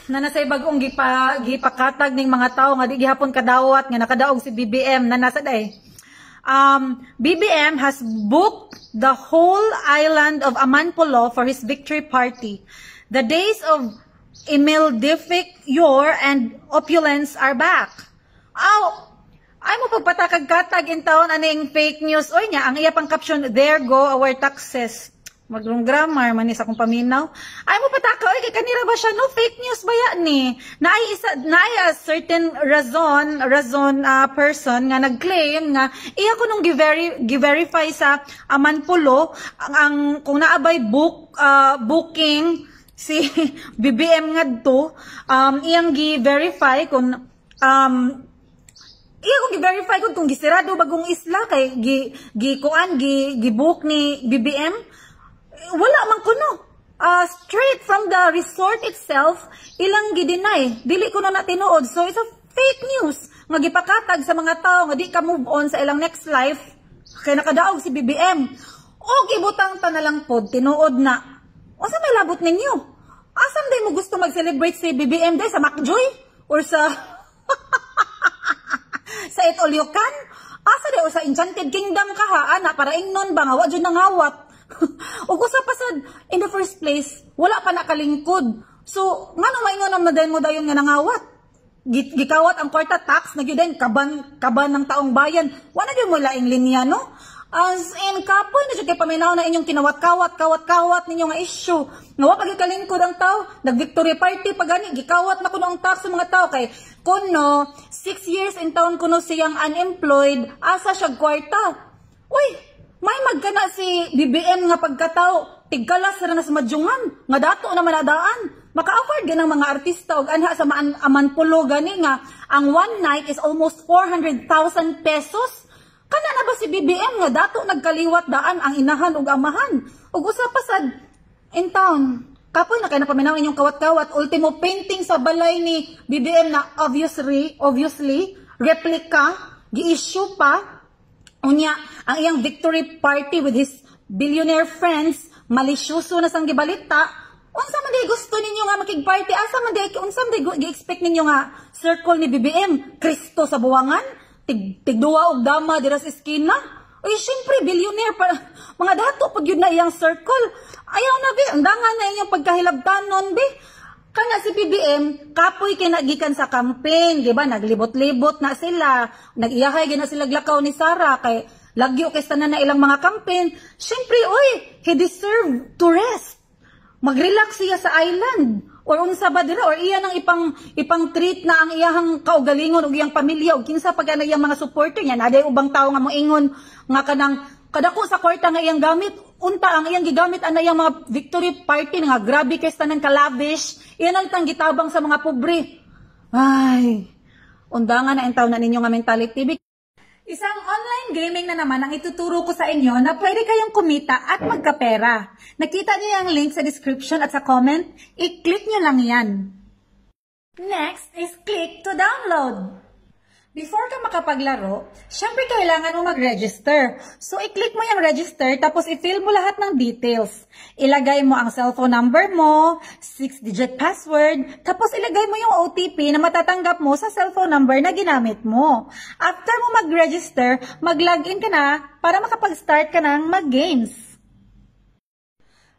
Na nasa bagong gipakatag ning mga tao nga di gihapon kadawat nga nakadaog si BBM na nasa day. BBM has booked the whole island of Amanpulo for his victory party. The days of Imeldific yore and opulence are back. Aw, ay mo pagpatakag-katag in taon aning fake news. Oy niya, ang iya pang caption, "There go our taxes." Magrong grammar man ni sa akong paminaw. Ay mo pataka, oy, kay kanira ba siya, no? Fake news ba yan ni? Naay isa, naay a certain rason person nga nag-claim nga iya ko nung gi-verify sa Amanpulo ang kung naabay booking si BBM ngadto, iyang gi-verify kung iya kung gi-verify kung gisirado bagong isla kay gi gi kuan gi gi-book ni BBM. Wala man kuno. Straight from the resort itself, ilang gi-deny. Dili kuno na tinuod. So it's a fake news nga gipakatag sa mga tao nga di ka move on sa ilang next life kay nakadaog si BBM. O gibutang ta na lang pod tinuod na. Unsa may labot ninyo? Asan day mo gusto mag-celebrate si BBM day, sa McJoy or sa It All You Can? Asa day o sa Enchanted Kingdom ka ha, ana, para ingnon ba nga wa jud nangawat? Ug usa pa sad, in the first place, wala pa nakalingkod. So, ngano maingon na dayon mo dayon nga nangawat? Gikawat ang kwarta, tax na gyud, kaban kaban ng taong bayan. Wala gyud mo laing linya, no? As in, kapoy na jud kay paminaw na inyong kinawat-kawat, kawat-kawat ninyo nga issue. Nga wa pa kalingkod ang tao, nag-victory party pa gani, gikawat na kuno ang tax sa mga tao kay kuno 6 years in town kuno siyang unemployed, asa siya kwarta? Uy, may magkana si BBM nga pagkatao, tigkalas ra na sa madyungan, nga dato na manadaan. Maka-afford ganang mga artista og anha sa Amanpulo gani nga ang one night is almost 400,000 pesos. Kana na ba si BBM nga dato nagkaliwat daan ang inahan ug amahan? Ug usa pa sad in town. Kapoy na kay napaminaw inyong kawat-kawat. Ultimo painting sa balay ni BBM na obviously replica, gi-issue pa. Unya, ang iyang victory party with his billionaire friends, malisyoso na sang gibalita. Unsa man day gusto ninyo nga makig-party? Asa man day, unsa man day gi-expect ninyo nga circle ni BBM? Kristo sa buwangan? Tigduwa og dama dira sa eskina? Uy, syempre, billionaire pa. Mga dato pag yun na iyang circle. Ayaw na, be. Ang dangan na inyong pagkahilabtanon, be. Kana si BBM, kapoy kay nagikan sa campaign, di ba? Naglibot-libot na sila. Nag-iyahay na sila glakaw ni Sara kay lagyo kay tanan na ilang mga campaign. Syempre, oy, he deserve to rest. Mag-relax siya sa island or unsa ba dira or iya nang ipang treat na ang iyahang kaugalingon ug iyang pamilya ug kinsa pa gana iyang mga supporter niya. Naday ubang tawo nga moingon nga kanang kadako sa kwarta nga iyang gamit, unta ang iyang gigamit ana iyang mga victory party nga grabe kay tanan ka-lavish, iyan ang tang gitabang sa mga pobre. Ay, undangan na intaw na ninyo nga mentality. Isang online gaming na naman ang ituturo ko sa inyo na pwede kayong kumita at magkapera. Nakita niyo yung link sa description at sa comment? I-click niyo lang yan. Next is click to download. Before ka makapaglaro, syempre kailangan mo mag-register. So, i-click mo yung register, tapos i-fill mo lahat ng details. Ilagay mo ang cellphone number mo, 6-digit password, tapos ilagay mo yung OTP na matatanggap mo sa cellphone number na ginamit mo. After mo mag-register, mag-login ka na para makapag-start ka ng mag-games.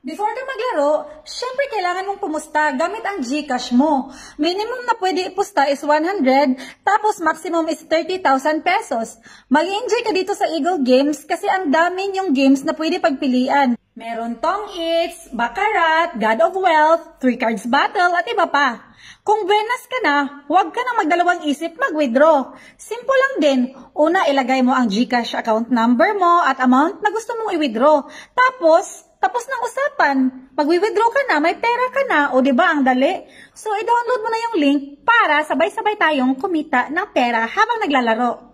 Before ka maglaro, syempre kailangan mong pumusta gamit ang GCash mo. Minimum na pwede ipusta is 100, tapos maximum is 30,000 pesos. Mag-enjoy ka dito sa Eagle Games kasi ang dami yung games na pwede pagpilian. Meron Tong Its, Baccarat, God of Wealth, 3 Cards Battle, at iba pa. Kung buenas ka na, huwag ka nang magdalawang isip mag-withdraw. Simple lang din. Una, ilagay mo ang GCash account number mo at amount na gusto mong i-withdraw. Tapos, tapos ng usapan. Pag-withdraw ka na, may pera ka na. O, di ba ang dali? So, i-download mo na yung link para sabay-sabay tayong kumita ng pera habang naglalaro.